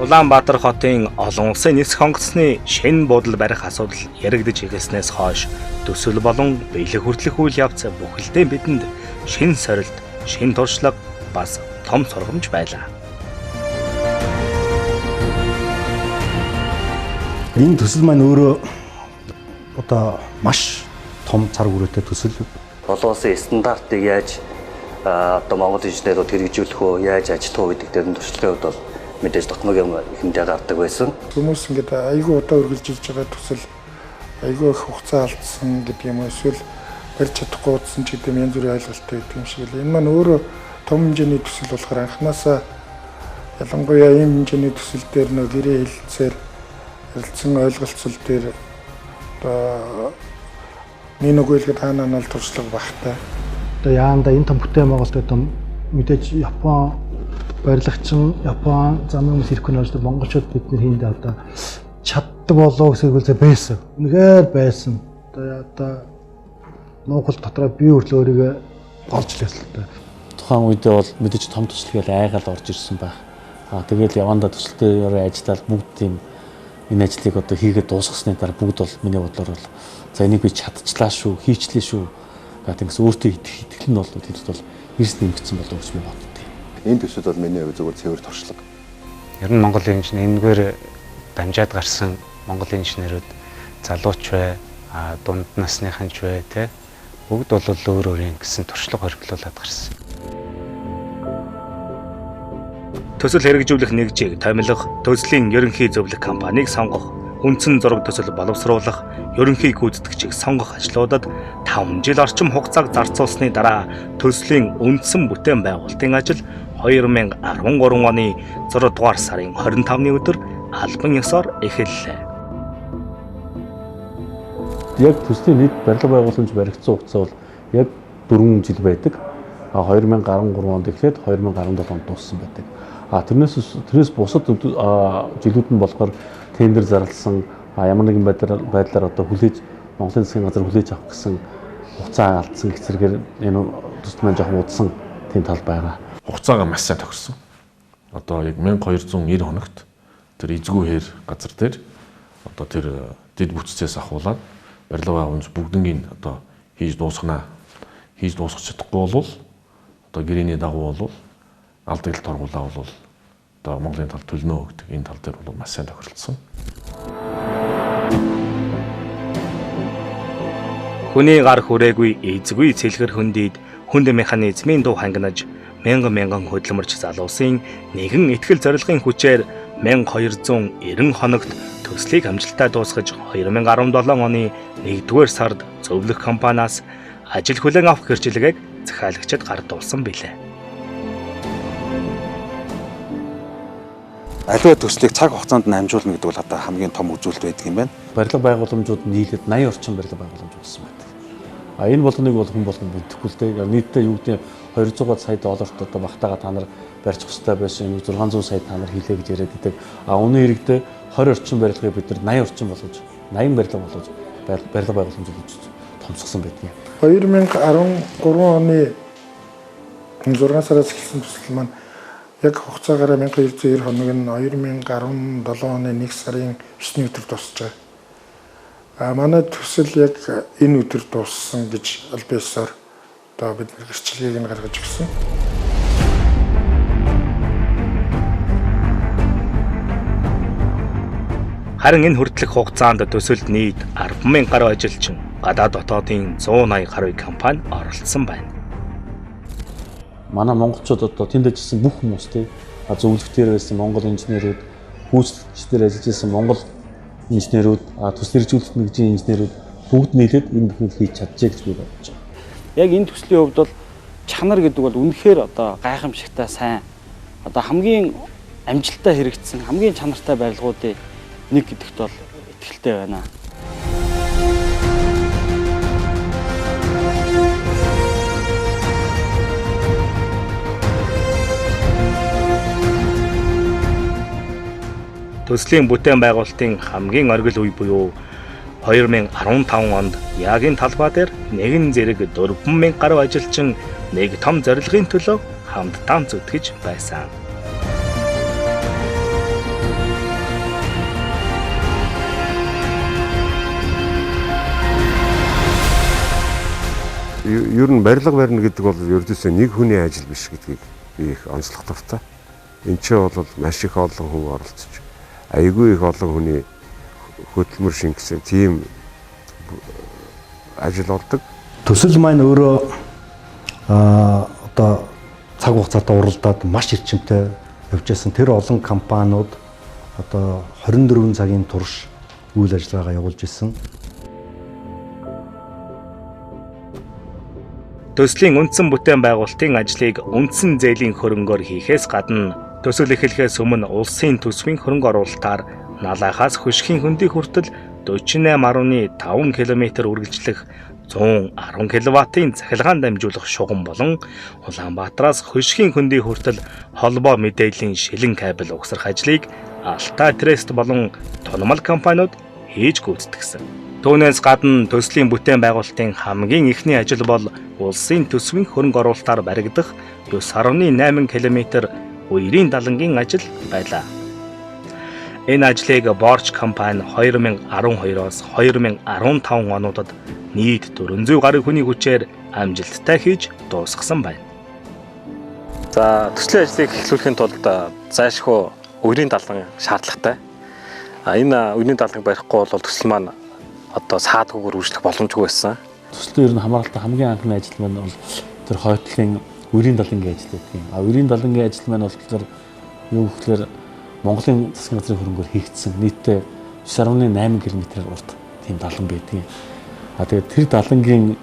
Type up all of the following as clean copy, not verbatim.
Улаанбаатар хотын олон улсын нисэх онгоцны шинэ буудал барих асуудал яригдаж эхэлснээс хойш төсөл болон биелэх хүртэлх үйл явц бүхэлдээ бидэнд шинэ сорилт, шинэ туршлага бас том сургамж байлаа. Энэ төсөл маань өөрөө одоо маш том цар хүрээтэй төсөл. Олон улсын стандартыг яаж одоо Монгол инженерүүд хэрэгжүүлэх үү, яаж ажиллах уу гэдэг дээр нь туршлагын хувьд бол мэдээж дотмог юм хэмжээ гардаг байсан. Хүмүүс ингээд айгүй удаа үргэлжилж байгаа төсөл айгүй их хугацаа алдсан гэдэг юм уу, эсвэл барьж чадахгүй удсан ч гэдэг юм, янз бүрийн ойлголттой гэдэг юм шиг л. Энэ маань өөрөө том хэмжээний төсөл болохоор анханасаа ялангуяа ийм хэмжээний төсөл дээр нөө гэрээ хэлэлцээр ярилцсан ойлголцол дээр одоо нэг нүгэлгээд хаана нь бол туршлага багтай. Одоо яанда энэ том бүтээн Монголд одоо мэдээж Япон барилгачин, Япон замын хүмүүс ирэхгүй нь болж монголчууд бид нэр хийндээ одоо чаддаг болов гэсэн зүйлээ байсан. Үнэхээр байсан. Одоо нуугал дотроо би хүртэл өөрийгөө голж лээсэн л та. Тухайн үедээ бол мэдээж том төсөл гээл айгаал орж ирсэн байх. Аа тэгэл явандаа төсөлтөөр ажиллаад бүгд тийм энэ ажлыг одоо хийгээд дуусгасны дараа бүгд бол миний бодлоор бол за энийг би чадчихлаа шүү, хийчлээ шүү гэдэг ингэс өөртөө итгэх итгэл нь бол тэнд бол эрс нэмэгдсэн болов гэж би боддог. Энэ төсөл бол миний хувьд зүгээр цэвэр туршлага. Ер нь Монгол инженер энэгээр дамжаад гарсан Монгол инженерүүд залууч бай, дунд насныхан ч бай, тэ бүгд бол өөр өөрийн гэсэн туршлага хоригдлуулад гарсан. Төсөл хэрэгжүүлэх нэгжийг томилох, төслийн ерөнхий зөвлөх компанийг сонгох, үндсэн зураг төсөл боловсруулах, ерөнхий гүйцэтгэгчийг сонгох ажлуудад 5 жил орчим хугацааг зарцуулсны дараа төслийн үндсэн бүтээн байгуулалтын ажил 2013 оны 6 дугаар сарын 25-ны өдөр албан ёсоор эхэллээ. Яг төслийн нийт барилга байгууламж баригдсан хугацаа бол яг 4 жил байдаг. 2013 онд эхлээд 2017 онд дууссан байдаг. Тэрнээс бусад жилүүд нь болохоор тендер зарласан, ямар нэгэн байдлаар одоо хүлээж Монголын засгийн газар хүлээж авах гэсэн хугацаа алдсан гэх зэрэгээр энэ төсөл маань жоохон удсан тийм тал байгаа. Хугацаагаа маш сайн тохирсон. Одоо яг 1290 хоногт тэр эзгүй хээр газар дээр одоо тэр дэд бүтцээс ахуулаад барилга байгууламж бүгднийг одоо хийж дуусгана. Хийж дуусгах чадахгүй бол одоо гэрээний дагуу бол алдагдлалт торгуулаа бол одоо Монголын тал төлнө гэдэг энэ тал дээр бол маш сайн тохиролцсон. Хүний гар хүрээгүй эзгүй цэлгэр хөндийд хүнд механизмын дуу хангинаж мянган мянган хөдөлмөрч залуусын нэгэн итгэл зорилгын хүчээр 1290 хоногт төслийг амжилттай дуусгаж 2017 оны 1-р сард зөвлөх компаниас ажил хүлээн авах гэрчлэгийг захиалагчид гардуулсан билээ. Аливаа төслийг цаг хугацаанд нь амжуулна гэдэг бол одоо хамгийн том үзүүлэлт байдаг юм байна. Барилга байгууламжууд нийлээд 80 орчим барилга байгууламж болсон байдаг. Энэ болгоныг бол хүн болгон мэдэхгүй л дээ. Нийтдээ юу гэдэг 200 сая долларт одоо багтаага та нар барьчих хэрэгтэй байсан юм 600 сая та нар хийлээ гэж яриад байдаг. Үнэн хэрэгтээ 20 орчим барилгыг бид нар 80 орчим болгож 80 барилга болгож барилга байгууламж болгож томсгосон байдаг. 2013 оны 6 сараас эхэлсэн төсөл маань яг хугацаагаараа 1290 хоног нь 2017 оны 1 сарын 9-ний өдөр дуусч байгаа. Манай төсөл яг энэ өдөр дууссан гэж аль биесээр одоо бид гэрчлэгийг нь гаргаж өгсөн. Харин энэ хүртэлх хугацаанд төсөлд нийт 10,000 гаруй ажилчин, гадаад дотоодын 180 гаруй компани оролцсон байна. Манай монголчууд одоо тэнд ажилласан бүх хүмүүс тий зөвлөгтөр байсан монгол инженерүүд, гүйцэтгэгчдээр ажиллаж байсан монгол инженерүүд, төсөл хэрэгжүүлэлт нэгжийн инженерүүд бүгд нийлээд энэ бүхнийг хийж чаджээ гэж би бодож байгаа. Яг энэ төслийн хувьд бол чанар гэдэг бол үнэхээр одоо гайхамшигтай сайн, одоо хамгийн амжилттай хэрэгжсэн, хамгийн чанартай барилгуудын нэг гэдэгт бол итгэлтэй байна. Төслийн бүтээн байгуулалтын хамгийн оргил үе буюу 2015 онд яг энэ талбай дээр нэгэн зэрэг 4000 гаруй ажилчин нэг том зорилгын төлөө хамтдаа зүтгэж байсан. Ер нь барилга барина гэдэг бол ердөөсөө нэг хүний ажил биш гэдгийг би их онцлох дуртай. Энд чинь бол маш их олон хүн оролцож, айгүй их олон хүний хөдөлмөр шингэсэн тийм ажил болдог. Төсөл маань өөрөө одоо цаг хугацаатай уралдаад маш эрчимтэй явж байсан. Тэр олон компаниуд одоо 24 цагийн турш үйл ажиллагаагаа явуулж исэн. Төслийн үндсэн бүтээн байгуулалтын ажлыг үндсэн зээлийн хөрөнгөөр хийхээс гадна төсөл эхлэхээс өмнө улсын төсвийн хөрөнгө оруулалтаар Налайхаас Хөшгийн хөндий хүртэл 48.5 км үргэлжлэх 110 кВт-ийн цахилгаан дамжуулах шугам болон Улаанбаатараас Хөшгийн хөндий хүртэл холбоо мэдээллийн шилэн кабель угсрах ажлыг Алтай Трест болон Тунмал компаниуд хийж гүйцэтгэсэн. Түүнээс гадна төслийн бүтээн байгуулалтын хамгийн эхний ажил бол улсын төсвийн хөрөнгө оруулалтаар баригдах 9.8 км үерийн далангийн ажил байлаа. Энэ ажлыг Борч компани 2012-оос 2015 онуудад нийт 400 гаруй хүний хүчээр амжилттай хийж дуусгасан байна. За, төслийн ажлыг эхлүүлэхийн тулд зайлшгүй үерийн далан шаардлагатай. Энэ үерийн даланг барихгүй бол төсөл маань одоо саадгүйгээр үргэлжлэх боломжгүй байсан. Төслийн ер нь хамааралтай хамгийн анхны ажил маань бол тэр хойтлын үерийн далангийн ажил гэдэг юм. А үерийн далангийн ажил маань болохоор юу гэхээр Монголын засгийн газрын хөрөнгөөр хийгдсэн нийтдээ 9.8 км-ээр урт тийм далан байдаг. А тэгээд тэр далангийн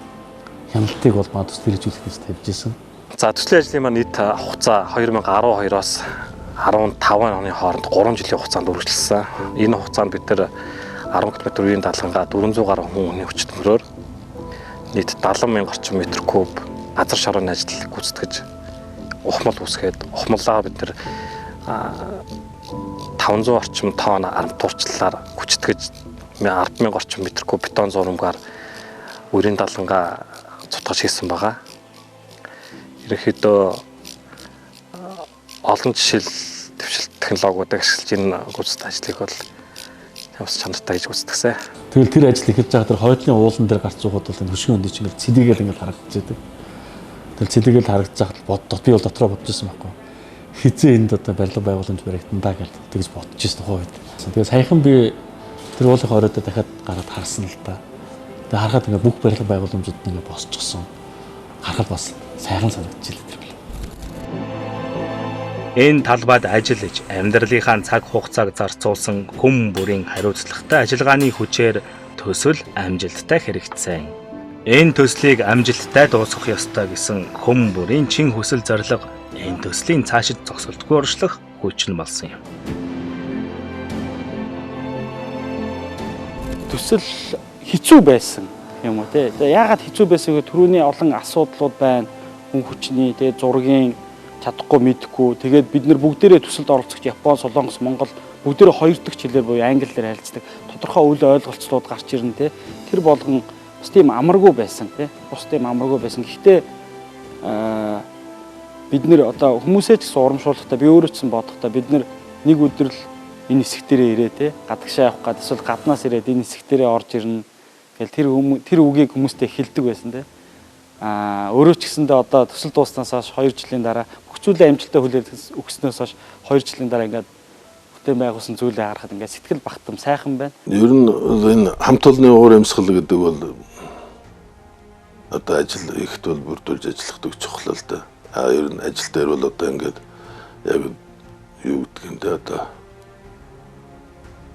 хяналтыг бол маа төсөл хэрэгжүүлэх гэж тавьж исэн. За, төслийн ажлын маань нийт хугацаа 2012-оос 15 оны хооронд 3 жилийн хугацаанд үргэлжилсэн. Энэ хугацаанд бид тэр 10 км үерийн далангаа 400 гаруй хүн хүний хүч төмрөөр нийт 70 мянга орчим метр куб газар шорооны ажил гүйцэтгэж ухмал үүсгээд, ухмалаа бид тэр 500 орчим тонн армтуурчлалаар хүчтгэж 10,000 орчим метр куб бетон зурмгаар үерийн далангаа цутгаж хийсэн байгаа. Ерөнхийдөө олон жишээл дэвшилт технологиудыг ашиглаж энэ гүйцэтгэх ажлыг бол бас чанартай хийж гүйцэтгэсэн. Тэгэл тэр ажил эхэлж байгаа тэр хойдлын уулан дээр гарч суугаад бол энэ хөшгийн хөндий чинь ингээл цэдийгэл ингээл харагдчихэдэг. Тэгэл цэдийгэл харагдаж байхад би бол дотроо бодож байсан байхгүй. Хизээ энд одоо барилга байгууламж баригдана даа гэж тэгж бодож байсан тухайн үед. Тэгээ саяхан би тэр уулын хоройдоо дахиад гараад харсан л да. Тэгээ харахад ингээ бүх барилга байгууламжууд ингээ босчихсон. Харахад бас сайхан санагдчихлээ тэр бол. Энэ талбайд ажиллаж амьдралынхаа цаг хугацааг зарцуулсан хүн бүрийн хариуцлагатай ажиллагааны хүчээр төсөл амжилттай хэрэгжсэн. Энэ төслийг амжилттай дуусгах ёстой гэсэн хүн бүрийн чин хүсэл зорилго энэ төслийн цаашид зогсолтгүй урагшлах хүч нь болсон юм. Төсөл хэцүү байсан юм уу те. Тэгээ яагаад хэцүү байсан гэвэл түрүүний олон асуудлууд байна. Хүн хүчний, тэгээ зургийн чадахгүй мэдхгүй. Тэгээд бид нар бүгдээрээ төсөлд оролцогч Япон, Солонгос, Монгол бүгдээрээ хоёр дахь хэлээр буюу англиар харилцдаг. Тодорхой үйл ойлголцлууд гарч ирнэ те. Тэр болгон бас тийм амаргүй байсан те. Бас тийм амаргүй байсан. Гэхдээ бид нэр одоо хүмүүсээ ч гэсэн урамшуулгатай би өөрөө ч гэсэн бодохдоо бид нар нэг өдөр л энэ хэсэг дээрээ ирээ те. Гадагшаа явах гад эсвэл гаднаас ирээд энэ хэсэг дээрээ орж ирнэ гэл тэр үгийг хүмүүстэй хэлдэг байсан те. Өөрөө ч гэсэндээ одоо төсөл дууснаас хойш 2 жилийн дараа бүх зүйлээ амжилттай хүлээн өгснөөс хойш 2 жилийн дараа ингээд бүтээн байгуулсан зүйлээ харахад ингээд сэтгэл багтам сайхан байна. Ер нь энэ хамт олонны уур амьсгал гэдэг бол одоо ажил ихт бол бүрдүүлж ажиллах чухал л да. Ер нь ажил дээр бол одоо ингээд яг юу гэдэг юм бэ, одоо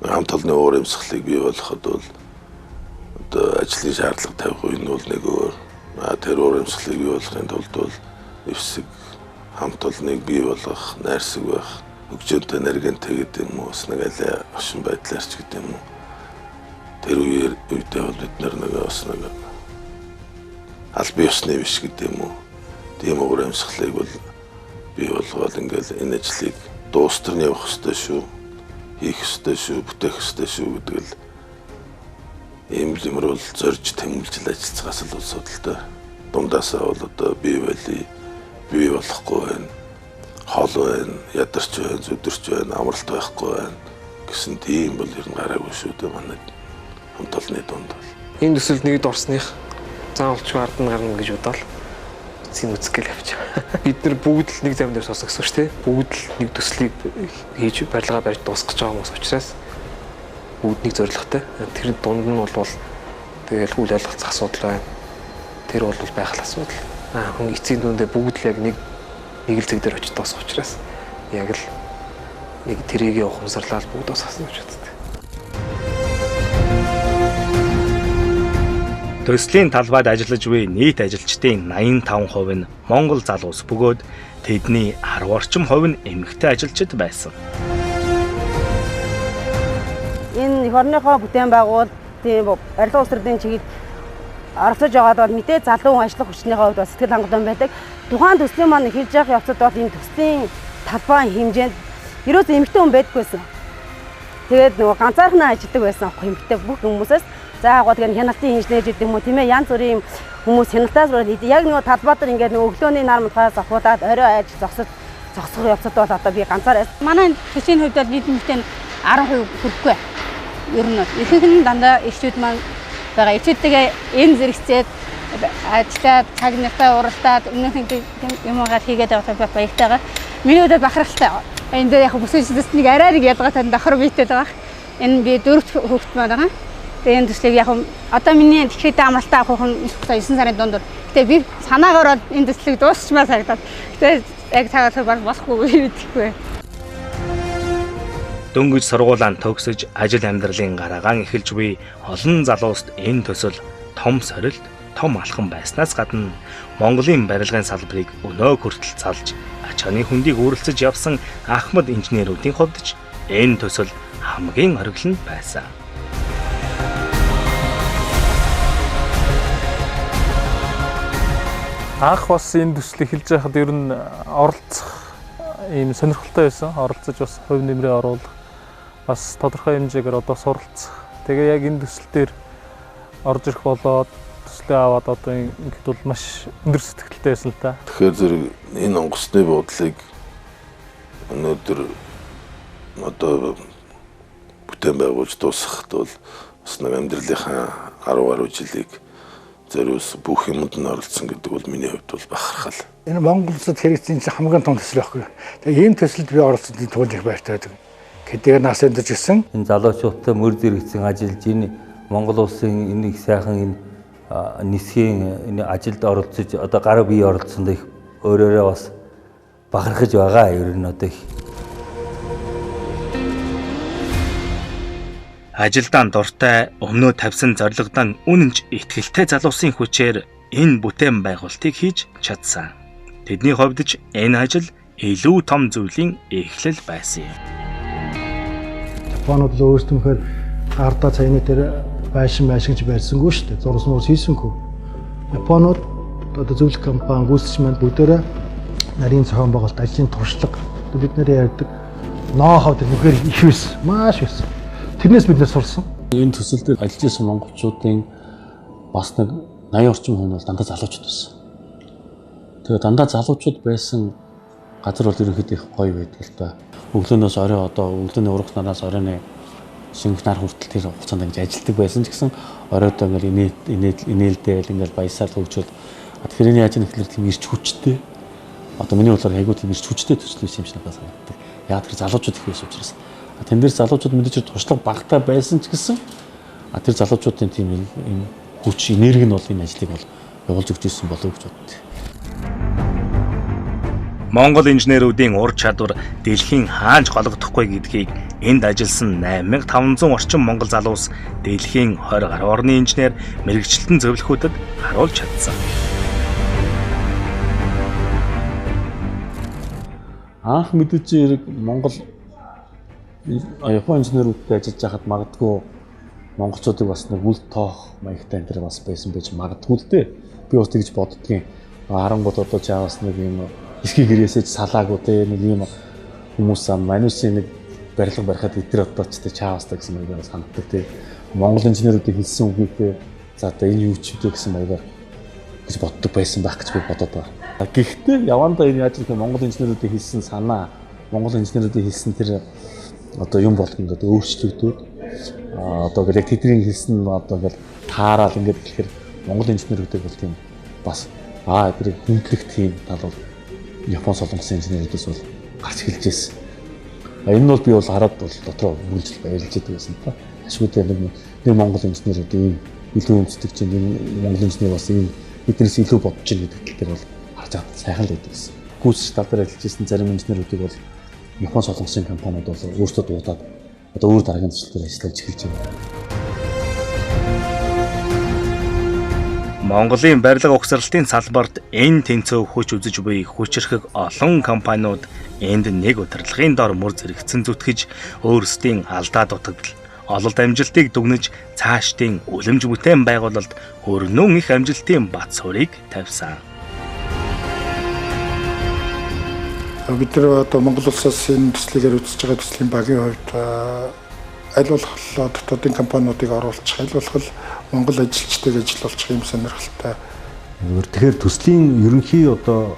хамт олонны уур амьсгалыг бий болгоход бол одоо ажлын шаардлага тавих үе нь бол нэг өөр. Тэр уур амьсгалыг бий болгохын тулд бол эвсэг хамт олонныг бий болгох, найрсаг байх, хөгжөөнтэй, наргинтэй гэдэг юм уу, бас нэг аль оршин байдлаар ч гэдэг юм уу. Тэр үедээ бол бид нар нэг бас нэг албан ёсны биш гэдэг юм уу. Тийм уур амьсгалыг бол бий болгоод ингээл энэ ажлыг дуустал нь явах ёстой шүү, хийх ёстой шүү, бүтээх ёстой шүү гэдэг л ийм л юмэр бол зорж тэмүүлж ажиллацгаас л асуудалтай. Дундаасаа бол одоо бий байли, бий болохгүй байна, хол байна, ядарч байна, зүдэрч байна, амралт байхгүй байна гэсэн тийм бол ер нь гараагүй шүү дээ манай хамт олонны дунд бол. Энэ төсөлд нэгд орсных Заавалчгүй ард нь гарна гэж бодоол эцсийн үзэх гээл явчих. Бид нар бүгд л нэг зам дээр суусан гэсэн шүү дээ. Бүгд л нэг төслийг хийж барилгаа барьж дуусгах гэж байгаа хүмүүс учраас бүгд нэг зорилготой. Тэр дунд нь бол тэгэл үйл ойлголцох асуудал байна. Тэр бол байх л асуудал. Хүн эцсийн дүндээ бүгд л яг нэг л зэг дээр очиж дуусах учраас яг л нэг тэрийг ухамсарлаад бүгд дуусгасан гэж боддог. Төслийн талбайд ажиллаж буй нийт ажилчдын 85% нь Монгол залуус бөгөөд тэдний 10 орчим хувь нь эмэгтэй ажилчид байсан. Энэ эх орныхоо бүтээн байгуулалтын барилга усрын чиглэл оролцож байгаад бол мэдээ залуу ажиллах хүчнийхээ хувьд бас сэтгэл хангалуун байдаг. Тухайн төслийн маань эхэлж явах явцад бол энэ төслийн талбайн хэмжээнд ерөөсөө эмэгтэй хүн байдаггүйсэн. Тэгээд нөгөө ганцаархнаа ажилладаг байсан аахгүй эмэгтэй бүх хүмүүсээс. За яг гоо хяналтын инженер гэдэг юм уу тийм ээ янз бүрийн хүмүүс хяналтаас яг нөгөө талбай дээр ингээд нөгөө өглөөний нар мунхаас ахуулаад орой ажил зогсох явцад бол одоо би ганцаар байсан. Манай төслийн хувьд бол нийт эмэгтэй нь 10% хүрэхгүй. Ер нь бол ихэнх нь дандаа эрчүүд маань байгаа. Эрчүүдтэйгээ энэ зэрэгцээд ажиллаад цаг нартай уралдаад өмнөх юмгаа хийгээд байгаа бол баяртайгаа. Миний хувьд бахархалтай. Энэ дээр яг бүсгүйчдээс нэг арай нэг ялгаатай давхар биетэй байгаа. Энэ би дөрөвт хүүхэд маань байгаа. Тэгээ энэ төслийг яг одоо миний тэгэхэд амралтаа авах нь 9 сарын дунд. Гэтэ би санаагаар бол энэ төслийг дуусчмаар санагдаад. Гэтэ яг цагаалах болохгүй мэдэхгүй. Дөнгөж сургуулаа төгсөж ажил амьдралын гараагаан эхэлж буй олон залууст энэ төсөл том сорилт, том алхам байснаас гадна Монголын барилгын салбарыг өнөө хүртэл залж ач хонын хөндийг үүрэлцэж явсан ахмад инженерүүдийн хувьд ч энэ төсөл хамгийн оргил нь байсан. Анх бас энэ төсөл эхэлж байхад ер нь оролцох ийм сонирхолтой байсан. Оролцож бас хувь нэмрээ оруулах, бас тодорхой хэмжээгээр одоо суралцах. Тэгээ яг энэ төсөл дээр орж ирэх болоод төслөө аваад одоо ингээд бол маш өндөр сэтгэлтэй байсан л та. Тэгэхээр зэрэг энэ онгоцны буудлыг өнөөдөр одоо бүтээн байгуулж дуусгахад бол бас нэг амьдралынхаа 10 гаруй жилийг зориулсан бүх юмд нь оролцсон гэдэг бол миний хувьд бол бахархал. Энэ Монгол улсад хэрэгцсэн чинь хамгийн том төсөл байхгүй. Тэгээ ийм төсөлд би оролцсон тул их баяртай байдаг. Хэдийгээр нас өндөж гисэн. Энэ залуучуудтай мөр зэрэгцэн ажиллаж энэ Монгол улсын энэ их сайхан энэ нисхийн энэ ажилд оролцож одоо гар бие оролцсонд их өөрөөрөө бас бахархаж байгаа ер нь одоо их. Ажилдаа дуртай, өмнөө тавьсан зорилгодоо үнэнч итгэлтэй залуусын хүчээр энэ бүтээн байгуулалтыг хийж чадсан. Тэдний хувьд ч энэ ажил илүү том зүйлийн эхлэл байсан юм. Японууд л өөрсдөө гардаа цайны дээр байшин байшинч барьсангүй шүү дээ. Зурс мурс хийсэнгүй. Японууд одоо зөвлөх компани гүйцэтгэгч маань бүгдээрээ нарийн зохион байгуулалт, ажлын туршлага бид нэр ярьдаг ноу-хау тэр нүхээр их байсан. Маш байсан. Тэрнээс бид нэр сурсан. Энэ төсөл дээр ажиллаж исэн монголчуудын бас нэг 80 орчим хүн бол дандаа залуучууд байсан. Тэгээ дандаа залуучууд байсан газар бол ерөнхийдөө их гоё байдаг л та. Өглөөнөөс орой одоо өглөөний урах нараас оройн шинэх нар хүртэл тэр хугацаанд ингэж ажилтдаг байсан ч гэсэн оройдоо ингээл инээлдэл ингээл баясаал хөгжөөл. Тэгэхээр энэ яаж нэхлэр тийм ирч хүчтэй. Одоо миний бодлоор айгүй тийм ирч хүчтэй төсөл байсан юм шиг надад санагддаг. Яг тэр залуучууд их байсан учраас. Тэн дээр залуучууд мэдээж туршлага багтаа байсан ч гэсэн тэр залуучуудын тийм юм хүч, энерги нь бол энэ ажлыг бол явуулж өгч ирсэн болов уу гэж боддог. Монгол инженерүүдийн ур чадвар дэлхийн хаанч гологдохгүй гэдгийг энд ажилласан 8500 орчим монгол залуус дэлхийн 20 гаруй орны инженер мэргэжилтэн зөвлөхүүдэд харуулж чадсан. Анх мэдээж хэрэг Монгол Япон инженерүүдтэй ажиллаж байхад магадгүй монголчуудыг бас нэг үл тоох маягтай энэ төр бас байсан байж магадгүй л дээ. Би бас тэгж боддгийн. Харангуут одоо чаавас нэг юм эсхий гэрээсээ салаагүй те нэг юм хүмүүс манусын нэг барилга барихад эдгээр одоо ч те чаавастай гэсэн маягаар санддаг те. Монгол инженерүүдийн хэлсэн үгийг те за одоо энэ юу ч вэ гэсэн маягаар гэж боддог байсан байх гэж би бодоод байгаа. Гэхдээ явандаа энэ яаж гэх Монгол инженерүүдийн хэлсэн санаа, Монгол инженерүүдийн хэлсэн тэр одоо юм болгоно гэдэг өөрчлөгдөөд одоо ингээл яг тэдний хэлсэн одоо ингээл таарал ингээд тэгэхээр Монгол инженерүүдийг бол тийм бас эдрийг хүндлэх тийм тал бол Япон солонгосын инженерүүдээс бол гарч эхэлж байсан. Энэ нь бол би бол хараад бол дотроо үргэлжил баярлж байдаг байсан та. Ашгүйдээ нэг Монгол инженерүүд ийм илүү өмсдөг чинь энэ Монгол инженер бас ийм биднээс илүү бодож байна гэдэг тал дээр бол харж аваад сайхан л байдаг гэсэн. Гүйцэтгэх тал дээр ажиллаж байсан зарим инженерүүдийг бол Япон солонгосын компаниуд бол өөрсдөө дуудаад одоо өөр дараагийн төсөл дээр ажиллаж эхэлж байна. Монголын барилга угсралтын салбарт энэ тэнцүү хүч үзэж буй хүчирхэг олон компаниуд энд нэг удирдлагын дор мөр зэрэгцэн зүтгэж өөрсдийн алдаа дутагдал, ололт амжилтыг дүгнэж цаашдын үлэмж бүтээн байгуулалт өрнөн их амжилтын бат суурийг тавьсан. Бид нар одоо Монгол улсаас энэ төслийг үзэж байгаа төслийн багийн хувьд аль болох дотоодын компаниудыг оруулах, аль болох Монгол ажилчдыг ажилуулах юм сонирхолтой. Тэгэхээр төслийн ерөнхий одоо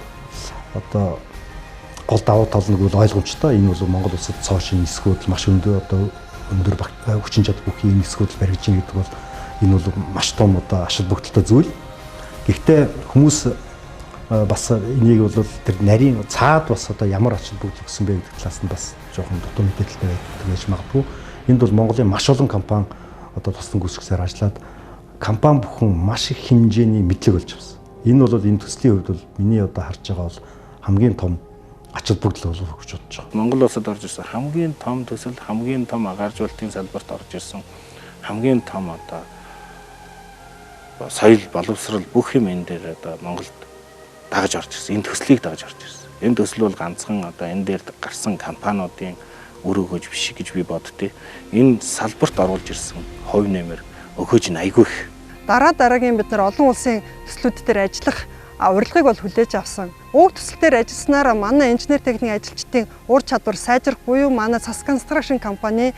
гол давуу тал нь бол ойлгомжтой. Энэ бол Монгол улсад цоо шинэ нисгүүдэл маш өндөр одоо өндөр хүчин чадал бүхий нисгүүдэл баригдаж байна гэдэг бол энэ бол маш том одоо ашиг бүгдэлтэй зүйл. Гэхдээ хүмүүс бас энийг бол тэр нарийн цаад бас одоо ямар ач холбогдол өгсөн бэ гэдэг талаас нь бас жоохон дутуу мэдээлэлтэй байдаг гэж магадгүй. Энд бол Монголын маш олон компани одоо туслан гүйцэтгэсээр ажиллаад компани бүхэн маш их хэмжээний мэдлэг болж авсан. Энэ бол энэ төслийн хувьд бол миний одоо харж байгаа бол хамгийн том ач холбогдол болов гэж бодож байгаа. Монгол улсад орж ирсэн хамгийн том төсөл, хамгийн том агааржуулалтын салбарт орж ирсэн хамгийн том одоо соёл, боловсрол бүх юм энэ дээр одоо Монголд дагаж орж ирсэн. Энэ төслийг дагаж орж ирсэн. Энэ төсөл бол ганцхан одоо энэ дээр гарсан компаниудын үр өгөөж биш гэж би боддتي. Энэ салбарт оруулж ирсэн хувь нэмэр өгөөж нь айгүй их. Дараа дараагийн бид нар олон улсын төслүүд дээр ажиллах урилгыг бол хүлээж авсан. Уг төсөл дээр ажилласнараа манай инженер техникийн ажилчдын ур чадвар сайжрах буюу манай SAS Construction компани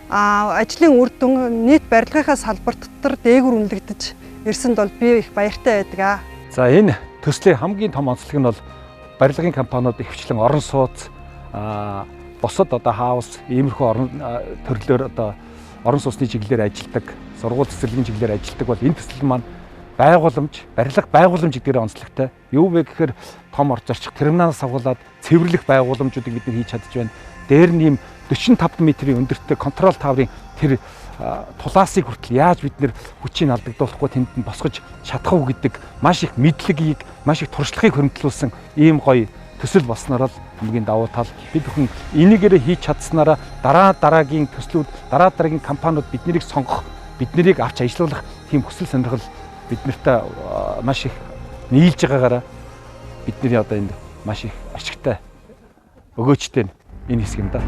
ажлын үр дүн нийт барилгынхаа салбар дотор дээгүүр үнэлэгдэж ирсэнд бол би их баяртай байдаг. За энэ төслийн хамгийн том онцлог нь бол барилгын компаниуд ихэвчлэн орон сууц бусад одоо хаус иймэрхүү орон төрлөөр одоо орон сууцны чиглэлээр ажилладаг, сургууль цэцэрлэгийн чиглэлээр ажилладаг бол энэ төсөл маань байгууламж, барилга байгууламж гэдгээр онцлогтой. Юу вэ гэхээр том орц орчих терминалаас авахлаад цэвэрлэх байгууламжуудыг бид нар хийж чадж байна. Дээр нь ийм 45 метрийн өндөртэй контрол таврын тэр тулаасыг хүртэл яаж бид нэр хүчийг алдагдуулахгүй тэнд нь босгож чадах уу гэдэг маш их мэдлэгийг, маш их туршлагыг хөрөмтлүүлсэн ийм гоё төсөл болсноор л хамгийн давуу тал. Бид бүхэн энийгээрээ хийж чадсанараа дараа дараагийн төслүүд, дараа дараагийн компаниуд биднийг сонгох, биднийг авч ажилуулах тийм хүсэл сонирхол бид нартай маш их нийлж байгаагаараа бидний одоо энд маш их ашигтай өгөөжтэй энэ хэсэг юм да.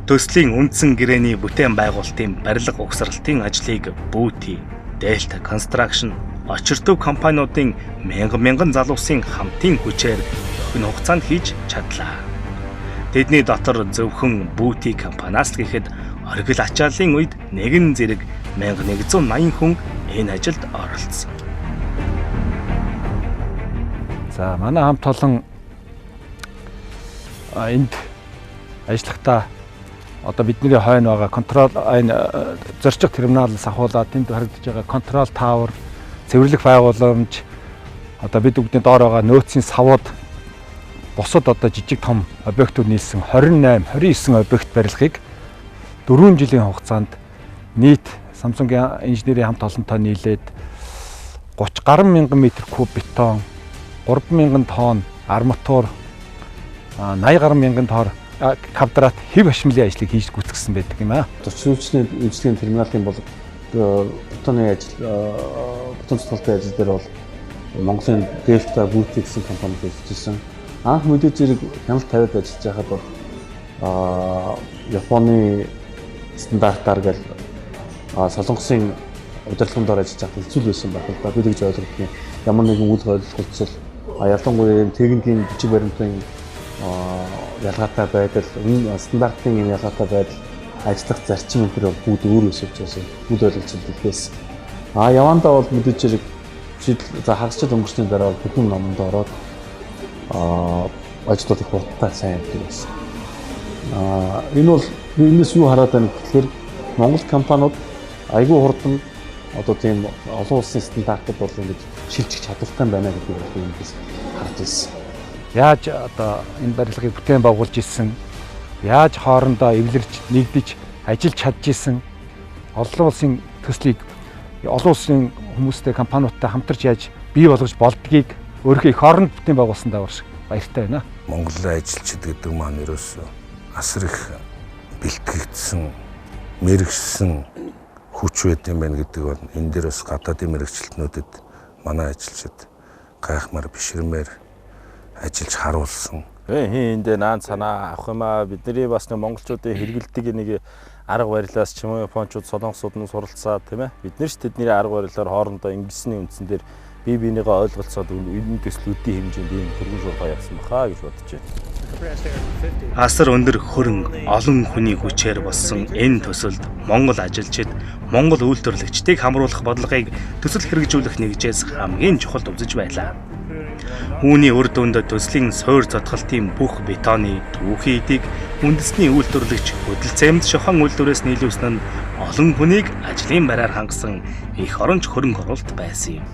Төслийн үндсэн гэрээний бүтээн байгуулалтын барилга угсралтын ажлыг Бүүти, Delta Construction, Очиртөв компаниудын мянган мянган залуусын хамтын хүчээр богино хугацаанд хийж чадлаа. Тэдний дотор зөвхөн Бүүти компаниас л гэхэд оргил ачааллын үед нэгэн зэрэг 1180 хүн энэ ажилд оролцсон. За манай хамт олон энд ажиллахдаа одоо бидний хойно байгаа контрол энэ зорчих терминалаас ахуулаад тэнд харагдаж байгаа контрол тавер, цэвэрлэх байгууламж, одоо бид бүгдний доор байгаа нөөцийн савууд, бусад одоо жижиг том объектууд нийлсэн 28, 29 объект барилгыг 4 жилийн хугацаанд нийт Samsung-ийн инженерийн хамт олонтой нийлээд 30 гаруй мянган метр куб бетон, 3000 тонн арматур, 80 гаруй мянган тонн квадрат хэв хашмлын ажлыг хийж гүйцэтгэсэн байдаг юм аа. Зочны үйлчилгээний терминалын бол бетоны ажил, бетон цэцгэлтийн ажил дээр бол Монголын Delta Бүүти гэсэн компанид ажиллаж байсан. Анх мэдээж зэрэг хяналт тавиад ажиллаж байхад бол Японы стандартаар гэл Солонгосын удирдлагын дор ажиллаж байхад хэцүү байсан байх л да. Би тэгж ойлгодог юм. Ямар нэгэн үйл ойлголцол, ялангуяа юм техникийн бичиг баримтын ялгаатай байдал, стандартын юм ялгаатай байдал, ажиллах зарчим энэ төр бол бүгд өөр байсан учраас үйл ойлголцол дэлхээс. Явандаа бол мэдээж зэрэг шийдэл за хагас жил өнгөрсний дараа бол бүхэн номонд ороод ажлууд их хурдтай сайн явдаг байсан. Энэ бол энэс юу хараад байна гэхээр Монгол компаниуд Айгүй хурдан одоо тийм олон улсын стандартад бол ингэж шилжих чадвартай байна гэдгийг бол эндээс харж ирсэн. Яаж одоо энэ барилгыг бүтээн байгуулж ирсэн, яаж хоорондоо эвлэрч нэгдэж ажиллаж чадж исэн, олон улсын төслийг олон улсын хүмүүстэй компаниудтай хамтарч яаж бий болгож болдгийг өөрийнхөө эх оронд бүтээн байгуулсандаа маш баяртай байна. Монголын ажилчид гэдэг маань ерөөсөө асар их бэлтгэгдсэн, мэрэгшсэн хүч байд юм байна гэдэг бол энэ дээр бас гадаадын мэрэгчлэтнүүдэд манай ажилчид гайхмаар бишрмээр ажиллаж харуулсан. Хин эндээ наан санаа авах юм аа. Бидний бас нэг монголчуудын хэрэгэлдэг нэг арга барилаас ч юм уу японочууд, солонгосууд нь суралцаад тийм ээ. Бид нар ч тэдний арга барилаар хоорондоо ингэсний үндсэн дээр бие биенийгээ ойлголцоод энэ төслүүдийн хэмжээнд ийм түргэн шуурхай явсан баха гэж бодож байна. Асар өндөр хөрөнгө олон хүний хүчээр болсон энэ төсөлд Монгол ажилчид, Монгол үйлдвэрлэгчдийг хамруулах бодлогыг төсөл хэрэгжүүлэх нэгжээс хамгийн чухал үзэж байлаа. Үүний үр дүнд төслийн суур зодголтын бүх бетоны түүхий эдийг үндэсний үйлдвэрлэгч Хөдөлцэмд шохон үйлдвэрээс нийлүүлсэн нь олон хүнийг ажлын байраар хангасан эх оронч хөрөнгө оруулалт байсан юм.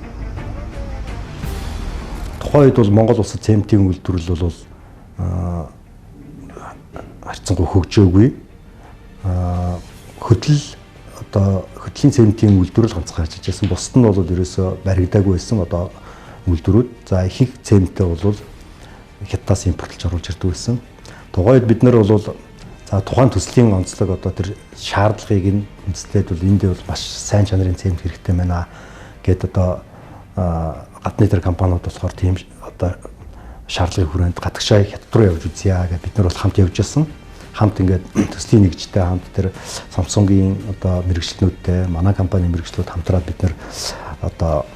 Тухайн үед бол Монгол улсад цементийн үйлдвэрлэл бол харьцангуй хөгжөөгүй. Хөдөл одоо хөдлийн цементийн үйлдвэрлэл ганцхан ажиллаж байсан. Бусд нь бол ерөөсөө баригдаагүй байсан одоо үйлдвэрүүд. За ихэнх цементээ бол Хятадаас импортлж оруулж ирдэг байсан. Тухайн үед бид нар бол за тухайн төслийн онцлог одоо тэр шаардлагыг нь үндэслээд бол энд бол маш сайн чанарын цемент хэрэгтэй байна гэд одоо гадны тэр компаниуд болохоор тийм одоо шаардлагын хүрээнд гадагшаа Хятад руу явж үзье гэж бид нар бол хамт явж байсан. Хамт ингээд төслийн нэгжтэй хамт тэр Samsung-ийн одоо мэргэжилтнүүдтэй манай компани мэргэжлүүд хамтраад бид нар одоо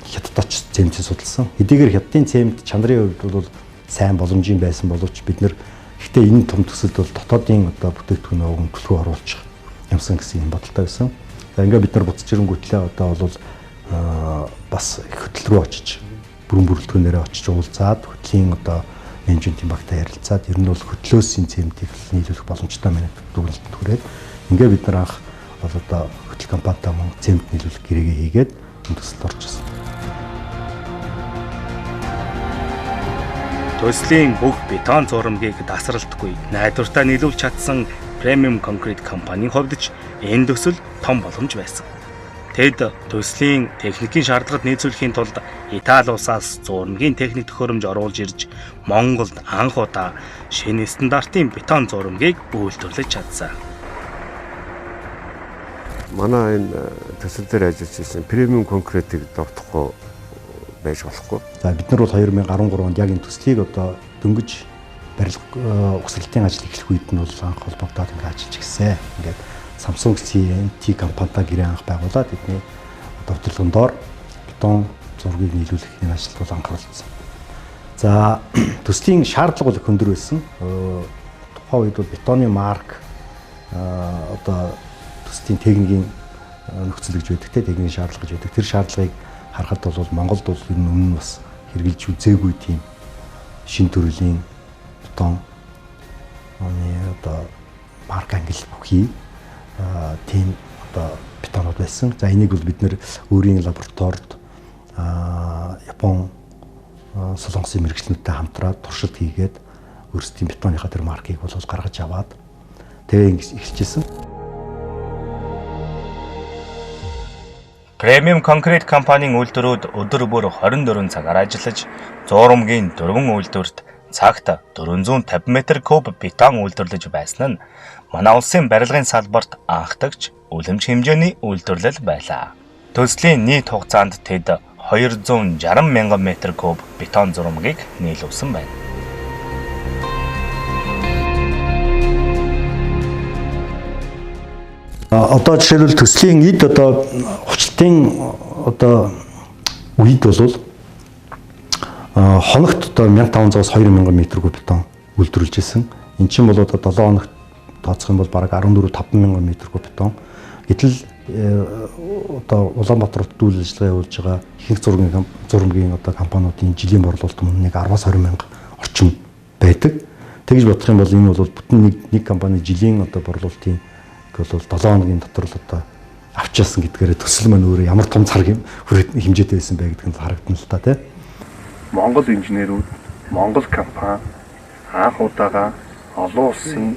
Хятадд очиж цементийг судалсан. Хэдийгээр Хятадын цемент чанарын хувьд бол сайн боломжийн байсан боловч бид нар гэхдээ энэ том төсөлд бол дотоодын одоо бүтээгдэхүүн уг төлхөө оруулчих юмсан гэсэн юм бодолтой байсан. За ингээд бид нар буцаж ирэнгүүтлээ одоо бол бас хөтөл рүү очиж бүрэн бүрэлдэхүүнээрээ очиж уулзаад хөтлийн одоо менежментийн багтаа ярилцаад ер нь бол хөтлөөс энэ цементийг нийлүүлэх боломжтой байна гэдэг дүгнэлтэнд хүрээд ингээд бид нар анх бол одоо хөтөл компанитай мөн цемент нийлүүлэх гэрээгээ хийгээд энэ төсөлд орж ирсэн. Төслийн бүх бетон зурмгийг дасралтгүй найдвартай нийлүүлж чадсан Premium Concrete компанийн хувьд ч энэ төсөл том боломж байсан. Тэд төслийн техникийн шаардлагад нийцүүлэхийн тулд Итали улсаас зурмгийн техник төхөөрөмж оруулж ирж Монголд анх удаа шинэ стандартын бетон зурмгийг үйлдвэрлэж чадсан. Манай энэ төсөл дээр ажиллаж байсан Premium Concrete-ийг дуртахгүй байж болохгүй. За бид нар бол 2013 онд яг энэ төслийг одоо дөнгөж барилга угсралтын ажил эхлэх үед нь бол анх холбогдоод ингээд ажиллаж гисэн. Ингээд Samsung CNT компанитай гэрээ анх байгуулад тэдний одоо удирдлагын доор бетон зургийг нийлүүлэх энэ ажилд бол анхааруулсан. За төслийн шаардлага бол их өндөр байсан. Тухайн үед бол бетоны марк одоо төслийн техникийн нөхцөл гэж байдаг, техникийн шаардлага гэж байдаг. Тэр шаардлагыг харахад бол Монголд бол ер нь өмнө нь бас хэрэгжилж үзээгүй тийм шин төрлийн бетон одоо марк ангил бүхий тийм одоо бетонууд байсан. За энийг бол бид нэр өөрийн лабораторид Япон, Солонгосын мэргэжилтнүүдтэй хамтраад туршилт хийгээд өөрсдийн бетоныхаа тэр маркийг бол гаргаж аваад тэгээ ингэж эхэлж ирсэн. Premium Concrete компанийн үйлдвэрүүд өдөр бүр 24 цагаар ажиллаж, зуурмгийн 4 үйлдвэрт цагт 450 метр куб бетон үйлдвэрлэж байсан нь манай улсын барилгын салбарт анхдагч үлэмж хэмжээний үйлдвэрлэл байлаа. Төслийн нийт хугацаанд тэд 260 мянган метр куб бетон зурмгийг нийлүүлсэн байна. Одоо жишээлбэл төслийн эд одоо хучлтын одоо үед бол хоногт одоо 1500-аас 2000 метр куб бетон үйлдвэрлэж исэн. Эн чинь бол одоо 7 хоногт тооцох юм бол бараг 14 5000 метр куб бетон. Гэтэл одоо Улаанбаатар хотод үйл ажиллагаа явуулж байгаа ихэнх зургийн одоо компаниудын жилийн борлуулалт мөн нэг 10-аас 20 мянга орчим байдаг. Тэгж бодох юм бол энэ бол бүтэн нэг компани жилийн одоо борлуулалтын бол 7 хоногийн дотор л одоо авчаасан гэдгээрээ төсөл маань өөрөө ямар том цар хэмжээтэй байсан бэ гэдэг нь харагдана л та тий. Монгол инженерүүд, Монгол компани анх удаага олон улсын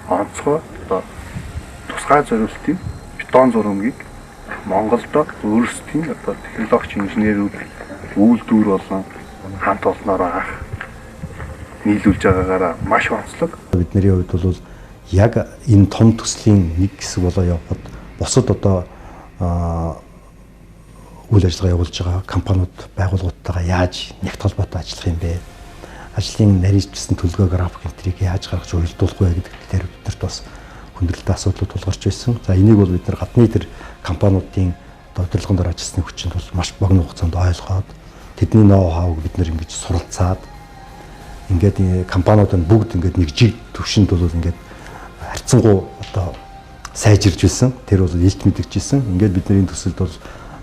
онцгой одоо тусгай зориултын бетон зурмагийг Монголд өөрсдийн одоо технологич инженерүүд үйлдвэр болон хамт олноороо анх нийлүүлж байгаагаараа маш онцлог. Бидний хувьд бол яг энэ том төслийн нэг хэсэг болоо явхад бусад одоо үйл ажиллагаа явуулж байгаа компаниуд, байгууллагуудтайгаа яаж нэгт холбоотой ажиллах юм бэ? Ажлын нарийвчилсан төлөвлөгөө график энтрийг яаж гаргаж уялдуулах вэ гэдэг дээр бидэрт бас хүндрэлтэй асуудлууд тулгарч байсан. За энийг бол бид нар гадны тэр компаниудын одоо удирдлагын дээр ажилласны хүчинд бол маш богино хугацаанд ойлгоод тэдний ноу хауг бид нар ингэж суралцаад ингээд компаниуд нь бүгд ингээд нэг жиг төвшөнд бол ингээд харьцангуй одоо сайжирж байсан. Тэр бол илт мэдэгдчихсэн. Ингээд бидний энэ төсөлд бол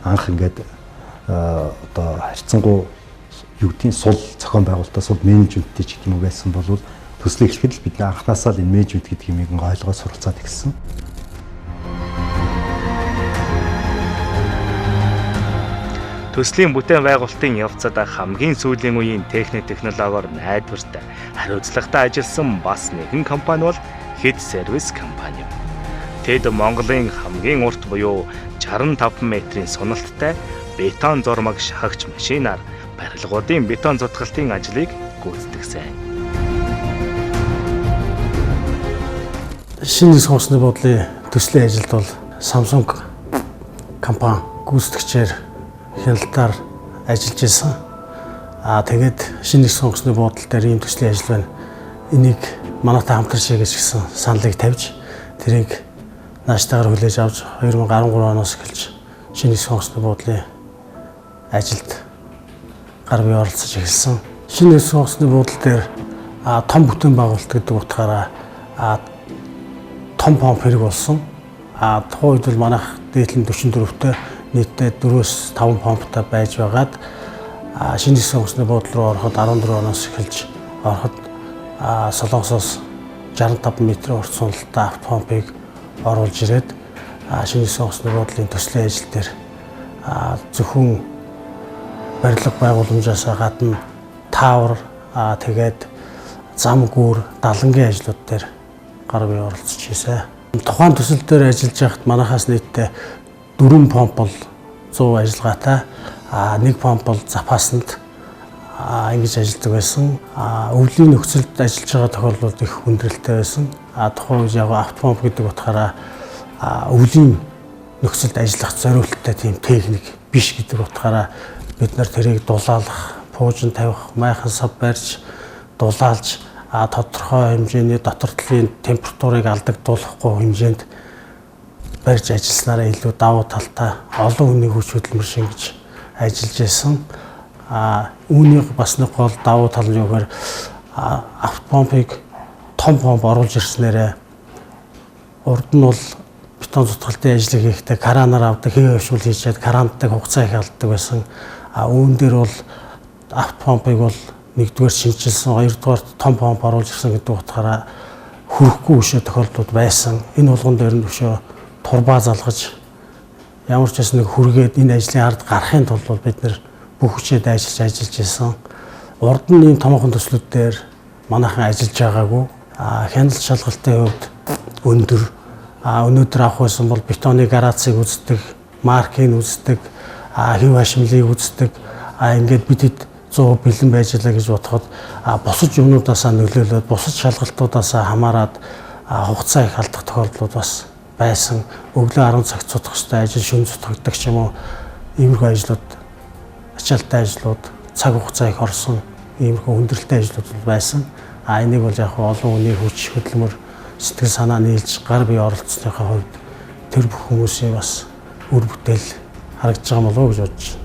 анх ингээд одоо харьцангуй юу гэдгийг сул зохион байгуулалтаа сул менежменттэй ч гэдэг юм уу байсан бол төслийг эхлэхэд л бидний анхнаасаа л энэ менежмент гэдэг юмыг ойлгоод суралцаад эхэлсэн. Төслийн бүтээн байгуулалтын явцад хамгийн сүүлийн үеийн техник технологиор найдвартай хариуцлагатай ажилласан бас нэгэн компани бол Хэд сервис компани юм. Тэд Монголын хамгийн урт буюу 65 метрийн суналттай бетон зурмаг шахагч машинаар барилгуудын бетон зутгалтын ажлыг гүйцэтгэсэн. Шинэ нисэх онгоцны буудлын төслийн ажилд бол Samsung компани гүйцэтгэгчээр хяналтаар ажиллаж байсан. Тэгээд шинэ нисэх онгоцны буудал дээр ийм төслийн ажил байна. Энийг манайтай хамтарч хийгээч гэсэн саналыг тавьж тэрийг нааштайгаар хүлээж авч 2013 оноос эхэлж шинэ нисэх онгоцны буудлын ажилд гар бие оролцож эхэлсэн. Шинэ нисэх онгоцны буудал дээр том бүтээн байгуулалт гэдэг утгаараа том помп хэрэг болсон. Тухайн үед бол манайх дээдлэн 44-тэй нийтдээ 4-5 помптой байж байгаад шинэ нисэх онгоцны буудал руу ороход 14 оноос эхэлж ороход Солонгосоос 65 метр урт суналттай автопомпыг оруулж ирээд шинэ нисэх онгоцны буудлын төслийн ажил дээр зөвхөн барилга байгууламжаас гадна таавар, тэгээд зам гүүр, далангийн ажлууд дээр гар бие оролцож хийсэн. Тухайн төсөл дээр ажиллаж байхад манайхаас нийтдээ 4 помп бол 100 ажиллагаатай, 1 помп бол запасанд ингэж ажилладаг байсан. Өвлийн нөхцөлд ажиллаж байгаа тохиолдлууд их хүндрэлтэй байсан. Тухайн үед яг автопомп гэдэг утгаараа өвлийн нөхцөлд ажиллах зориулттай тийм техник биш гэдэг утгаараа бид нар тэрийг дулаалах, пуужин тавих, майхан сав барьж дулаалж тодорхой хэмжээний дотор талын температурыг алдагдуулахгүй хэмжээнд барьж ажилласнараа илүү давуу талтай олон хүний хүч хөдөлмөр шингэж ажиллаж байсан. Үүнийг бас нэг гол давуу тал нь юу гэхээр автопомпыг том помп оруулж ирснээрээ урд нь бол бетон зутгалтын ажлыг хийхдээ кранаар авдаг, хэв авшмал хийчихэд крантдаг хугацаа их алддаг байсан. Үүн дээр бол автопомпыг бол нэгдүгээр шинэчилсэн, хоёрдугаар том помп оруулж ирсэн гэдэг утгаараа хүрэхгүй өшөө тохиолдлууд байсан. Энэ болгон дээр нь өшөө турбаа залгаж ямар ч байсан нэг хүргээд энэ ажлын ард гарахын тулд бол бид нэр бүх хүчээ дайчилж ажиллаж байсан. Урд нь ийм томоохон төслүүд дээр манайхан ажиллаж байгаагүй. Хяналт шалгалтын хувьд өндөр. Өнөөдөр авах байсан бол бетоны гарацыг үздэг, маркийг үздэг, хэв хашмлыг үздэг. Ингээд бидэд 100% бэлэн байж лаа гэж бодоход бусад юмнуудаасаа нөлөөлөөд, бусад шалгалтуудаасаа хамаарат хугацаа их алдах тохиолдлууд бас байсан. Өглөө 10 цагт цутах ёстой ажил шөнө цутгагддаг ч юм уу, иймэрхүү ажлууд, ачаалттай ажлууд, цаг хугацаа их орсон иймэрхүү хүндрэлтэй ажлууд байсан. Энийг бол яг олон хүний хүч хөдөлмөр, сэтгэл санаа нийлж гар бие оролцсныхаа хувьд тэр бүх хүмүүсийн бас үр бүтээл харагдаж байгаа болов уу гэж бодож байна.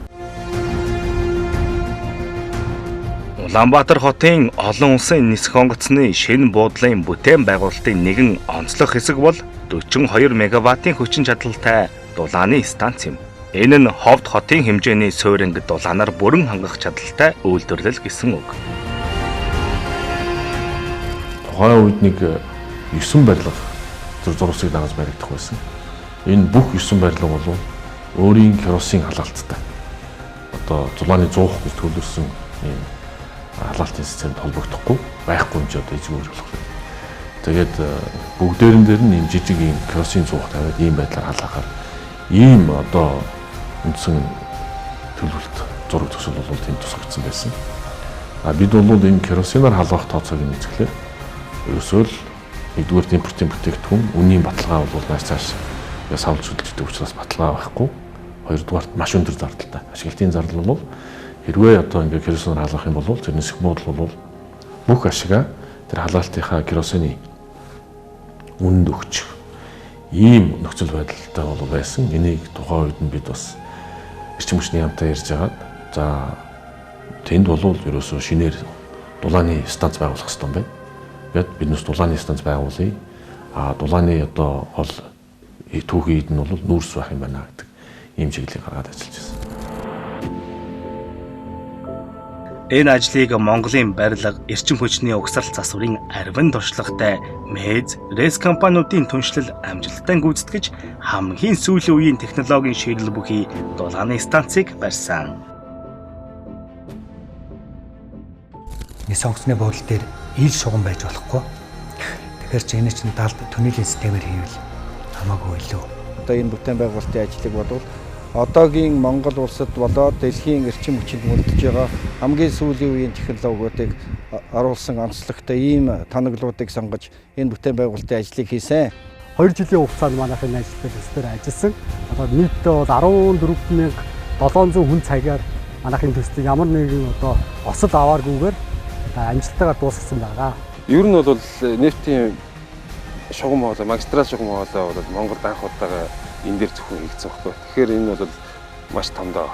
Улаанбаатар хотын олон улсын нисэх онгоцны шинэ буудлын бүтээн байгуулалтын нэгэн онцлог хэсэг бол 42 мегаваттын хүчин чадалтай дулааны станц юм. Энэ нь Ховд хотын хэмжээний сууринг дулаанаар бүрэн хангах чадaltaй үйлдвэрлэл гэсэн үг. Тухайн үед нэг 9 барилга зурвасыг дагаж баригдах байсан. Энэ бүх 9 барилга бол өөрийн керосин халаалттай. Одоо зулааны 100 гэж төлөвлөсөн ийм халаалтын системд холбогдохгүй байхгүй юм чи одоо эзгүүр болох. Тэгээд бүгдээрэн дээр нь ийм жижиг ийм керосин зуух тавиад ийм байдлаар халаахаар ийм одоо үндсэн төлөвлөлт зураг төсөл бол тийм тусгагдсан байсан. А бид бол энэ керосинаар халаах тооцоог нь эзэхлээр ерөөсөө л нэгдүгээр импортын бүтээгдэхүүн үнийн баталгаа бол нааш цааш савлж хөдөлждэг учраас баталгаа байхгүй. Хоёрдугаарт маш өндөр зардалтай. Ашиглалтын зардал бол хэрвээ одоо ингээд керосинаар халаах юм бол тэр нисэх буудал бол бүх ашигаа тэр халаалтынхаа керосины үнэнд өгчих ийм нөхцөл байдалтай бол байсан. Энийг тухайн үед нь бид бас эрчим хүчний яамтай ярьж хагаад за тэнд бол ерөөсөө шинээр дулааны станц байгуулах хэрэгтэй юм байна. Гэт биднээс дулааны станц байгуулъя. А дулааны одоо гол түүхийн эд нь бол нүүрс байх юм байна гэдэг ийм чиглэлийг гаргаад ажиллаж байсан. Энэ ажлыг Монголын барилга, эрчим хүчний угсрал засварын арвин туршлагатай МЭЗ, РЭС компаниудын түншлэл амжилттай гүйцэтгэж хамгийн сүүлийн үеийн технологийн шийдэл бүхий дулааны станцыг барьсан. Нис онгоцны буудал дээр ил шугам байж болохгүй. Тэгэхээр чи энэ чинь далд түнелийн системээр хийвэл хамаагүй илүү. Одоо энэ бүтээн байгуулалтын ажлыг бодвол одоогийн Монгол улсад болоод дэлхийн эрчим хүчинд мөрдөж байгаа хамгийн сүүлийн үеийн технологиудыг оруулсан онцлогтой ийм тоноглуудыг сонгож энэ бүтээн байгуулалтын ажлыг хийсэн. 2 жилийн хугацаанд манайх энэ ажил дээр ажилласан. Одоо нийтдээ бол 14,700 хүн цагаар манайхын төслийг ямар нэгэн одоо осол авааргүйгээр амжилттайгаар дуусгасан байгаа. Ер нь бол нефтийн шугам хоолой, магистрал шугам хоолой бол Монголд анх удаага энэ дээр зөвхөн хийгдсэн байхгүй. Тэгэхээр энэ бол маш том доо.